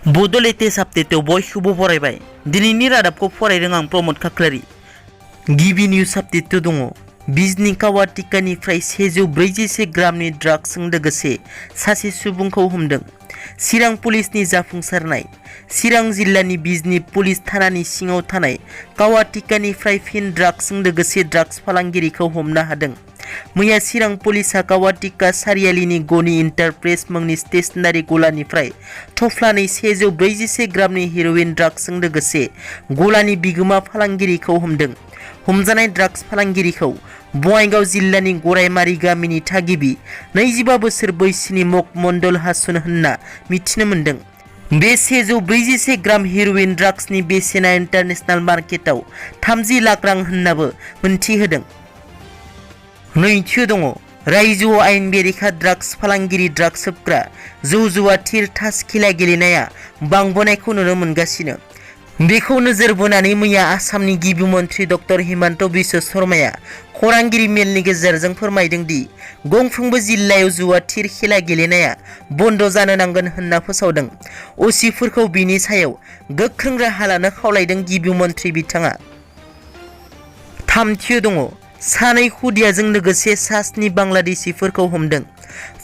बड' लेटेस्ट आपडेटआव बयखौबो बरायबाय। दिनैनि रादाबखौ फरायदों आं प्रमद खाख्लारि। गिबि निउज आपडेटआव दङ। बिजनी कावाटिकानिफ्राय 141 ग्रामनि ड्राग्सजों लोगोसे सासे सुबुंखौ हमदों। चिरां पुलिसनि जाफुंसारनाय। चिरां जिल्लानि बिजनी पुलिस थानानि सिङाव थानाय कावाटिकानिफ्राय फिन ड्राग्सजों लोगोसे ड्राग्स फालांगिरिखौ हमनो हादों। मैया चिरां पुलिसा कावाटिका सारियालिनि गनी इन्टारप्राइज मुंनि स्टेशनारि गलानिफ्राय थफ्लानै 141 ग्रामनि हेर'इन ड्राग्सजों लोगोसे गलानि बिगोमा फालांगिरिखौ हमदों। हमजानाय ड्राग्स फालांगिरिखौ बङाइगाव जिल्लानि गरायमारि गामिनि थागिबि 25 बोसोर बैसोनि मकमंडल हासन होनना मिथिनो मोन्दों। बे 141 ग्राम हेर'इन ड्राग्सनि बेसेना इन्टारनेशनेल मार्केटआव 30 लाख रां होननाबो मोनथिहोदों। नैथियाव दङ। रायजोआव आयेन बेरेखा ड्राग्स फालांगिरि ड्राग्स सोबग्रा जौ जुवा थिर थास खेला गेलेनाया बांबोनायखौ नुनो मोनगासिनो। बेखौ नोजोर बोनानै मैया आसामनि गिबि मन्थ्रि डक्टर हिमन्त बिश्व शर्माया खौरांगिरि मेलनि गेजेरजों फोरमायदों दि गंफ्रोमबो जिल्लायाव जुवा थिर खेला गेलेनाया बन्द जानो नांगोन होनना फोसावदों। असिफोरखौ बिनि सायाव गोख्रों राहा लानो खावलायदों गिबि मन्थ्रि बिथाङा। थामथियाव दङ। सानै खुदियाजों लोगोसे सा 7 बांलादेशिफोरखौ हमदों।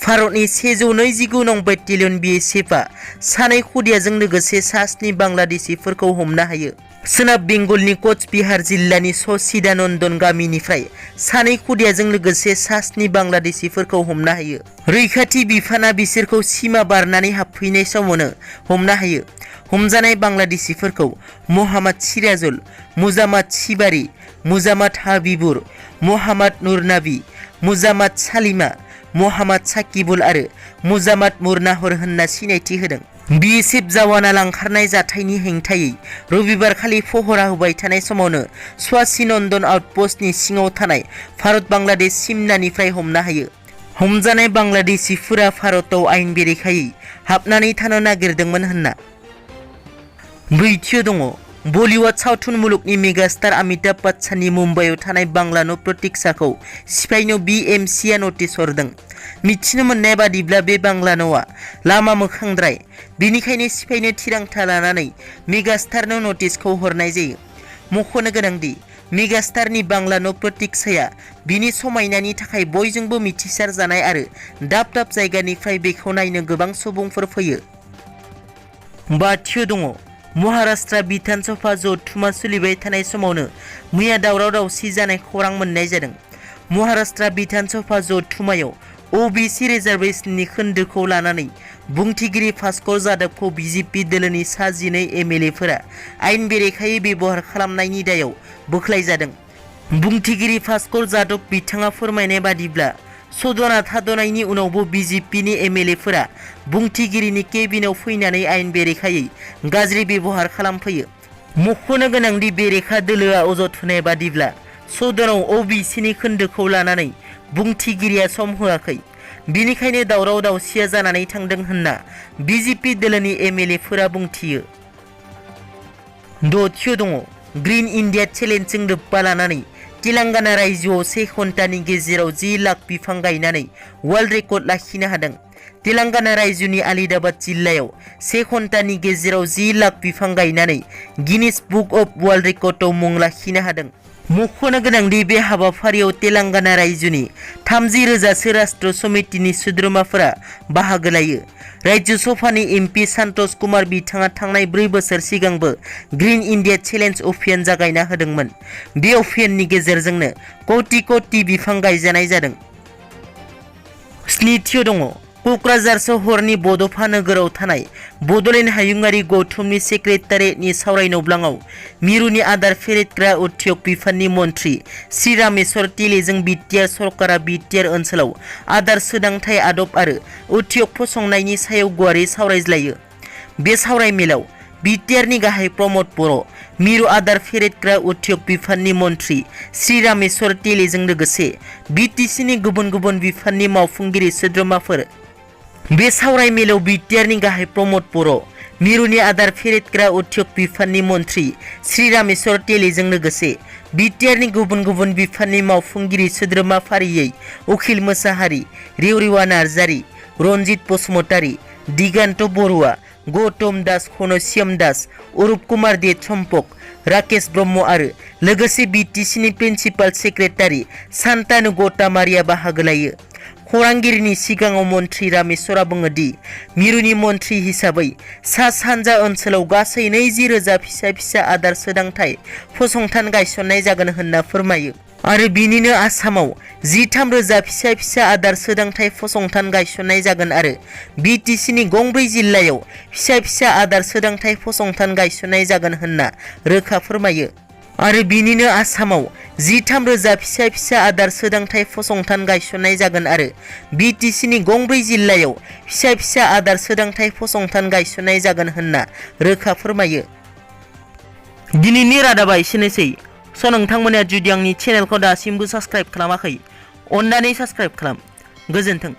भारतनि 129 नं बेटेलियन BSFआ सानै खुदियाजों लोगोसे सा 7 बांलादेशिफोरखौ हमनो हायो। सोनाब बेंगलनि कचबिहार जिल्लानि सचिदानन्दन गामिनिफ्राय सानै खुदियाजों लोगोसे सा 7 बांलादेशिफोरखौ हमनो हायो। रैखाथि बिफाना बिसोरखौ सिमा बारनानै हाबफैनाय समावनो हमनो हायो। हमजानाय बांलादेशिफोरखौ मोहम्मद सिराजुल, मुजाम्मद शिबारी, मुजाम्मद हाबिबुर, मोहम्मद नुरनाबी, मुजाम्मद सालिमा, मोहम्मद साकिबुल आरो मुजाम्मद मुरनाहर होनना सिनायथि होदों। BSF जवाना लांखारनाय जाथायनि हेंथायै रबिबारखालि पहरा होबाय थानाय समावनो स्वासिनन्दन आउटपस्टनि सिङाव थानाय भारत बांलादेश सिमनानिफ्राय हमनो हायो। हमजानाय बांलादेशिफोरा भारतआव आयेन बेरेखायै हाबनानै थानो नागिरदोंमोन होनना। ब्रैथियाव दङ। बलिउड सावथुन मुलुगनि मेगास्टार अमिताभ बच्चननि मुम्बाइआव थानाय बांला न' प्रतीक्षाखौ सिफायनो BMCआ नटिस हरदों। मिथिनो मोननाय बादिब्ला बे बांला न'आ लामा मोखांद्राय, बेनिखायनो सिफायनो थिरांथा लानानै मेगास्टारनो नटिसखौ हरनाय जायो। मख'नो गोनांदि मेगास्टारनि बांला न' प्रतीक्षाया बिनि समायनानि थाखाय बयजोंबो मिथिसार जानाय आरो दाब दाब जायगानिफ्राय बेखौ नायनो गोबां सुबुंफोर फैयो। बाथियाव दङ। महाराष्ट्र बिधान सभा जथुमा सोलिबाय थानाय समावनो मैया दावराव दावसि जानाय खौरां मोननाय जादों। महाराष्ट्र बिधान सभा जथुमायाव OBC रिजार्वेशननि खोन्दोखौ लानानै बुंथिगिरि भास्कर जाधवखौ BJP दोलोनि सा 12 MLAफोरा आयेन बेरेखायै बेबहार खालामनायनि दायाव बोख्लायजादों। बुंथिगिरि भास्कर जाधव बिथाङा फोरमायनाय बादिब्ला सदना थाद'नायनि उनावबो BJPनि MLAफोरा बुंथिगिरिनि केबिनाव फैनानै आयेन बेरेखायै गाज्रि बेबहार खालामफैयो। मख'नो गोनांदि बेरेखा दोलोआ अजद होनाय बादिब्ला सदनाव OBCनि खोन्दोखौ लानानै बुंथिगिरिया सम होआखै, बिनिखायनो दावराव दावसिया जानानै थांदों होनना BJP दोलोनि MLAफोरा बुंथियो। दथियाव दङ। ग्रीन इन्डिया चेलेन्जजों लोब्बा लानानै तेलेंगाना रायजोआव 1 घन्टानि गेजेराव 10 लाख बिफां गायनानै वर्ल्ड रेकर्ड लाखिनो हादों। तेलेंगाना रायजोनि आलिदाबाद जिल्लायाव 1 घन्टानि गेजेराव 10 लाख बिफां गायनानै गिनिस बुक अफ वर्ल्ड रेकर्डआव मुं लाखिनो हादों। मख'नो गोनांदि बे हाबाफारियाव तेलेंगाना रायजोनि 30,000सो राष्ट्र समितिनि सोद्रोमाफोरा बाहागो लायो। राज्य सभानि MP सन्तोष कुमार बिथाङा थांनाय 4 बोसोर सिगांबो ग्रीन इन्डिया चेलेन्ज अभियान जागायना होदोंमोन। बे अभियाननि गेजेरजोंनो कोटि कोटि बिफां गायजानाय जादों। स्निथियाव दङ। क'क्राझार सहरनि बड'फा नोगोराव थानाय बड'लेण्ड हायुङारि गौथुमनि सेक्रेटारियेटनि सावराय नब्लाङाव मिरुनि आदार फेरेदग्रा उद्योग बिफाननि मन्थ्रि श्री रामेश्वर तेलीजों बिटिआर सरकारा बिटिआर ओनसोलाव आदार सोदांथाय आदब आरो उद्योग फसंनायनि सायाव गुवारै सावरायज्लायो। बे सावरायमेलाव बिटिआरनि गाहाय प्रमद बर', मिरु आदार फेरेदग्रा उद्योग बिफाननि मन्थ्रि श्री रामेश्वर तेलीजों लोगोसे BTCनि गुबुन गुबुन बिफाननि मावफुंगिरि सोद्रोमाफोर। बे सावरायमेलाव बिटिआरनि गाहाय प्रमद बर', मिरुनि आदार फेरेदग्रा उद्योग बिफाननि मन्थ्रि श्री रामेश्वर तेलीजों लोगोसे बिटिआरनि गुबुन गुबुन बिफाननि मावफुंगिरि सोद्रोमा फारियै उखिल मोसाहारि, रेवरिवा नार्जारी, रनजित बसुमतारी, दिगान्त बरुवा, गौतम दास, घनश्याम दास, अरुप कुमार दे चम्पक, राकेश ब्रह्म आरो लोगोसे बिटिसिनि प्रिन्सिपाल सेक्रेटारि सान्तानु गौतमारिया बाहागो लायो। खौरांगिरिनि सिगाङाव मन्त्रि रामेश्वरा बुङो दि मिरुनि मन्त्रि हिसाबै सा सानजा ओनसोलाव गासै 20,000 फिसा फिसा आदार सोदांथाय फसंथान गायसननाय जागोन होनना फोरमायो आरो बिनिनो आसामाव 13,000 फिसा फिसा आदार सोदांथाय फसंथान गायसननाय जागोन आरो बिटिसिनि गंब्रै जिल्लायाव फिसा फिसा आदार सोदांथाय फसंथान गायसननाय जागोन होनना रोखा फोरमायो आरो बिनिनो आसामाव 13,000 फिसा फिसा आदार सोदांथाय फसंथान गायसननाय जागोन आरो बिटिसिनि गंब्रै जिल्लायाव फिसा फिसा आदार सोदांथाय फसंथान गायसननाय जागोन होनना रोखा फोरमायो। दिनैनि रादाबा एसेनोसै। नोंथांमोना जुदि आंनि चेनेलखौ दासिमबो साबस्क्राइब खालामाखै, अन्नानै साबस्क्राइब खालाम। गोजोन्थों।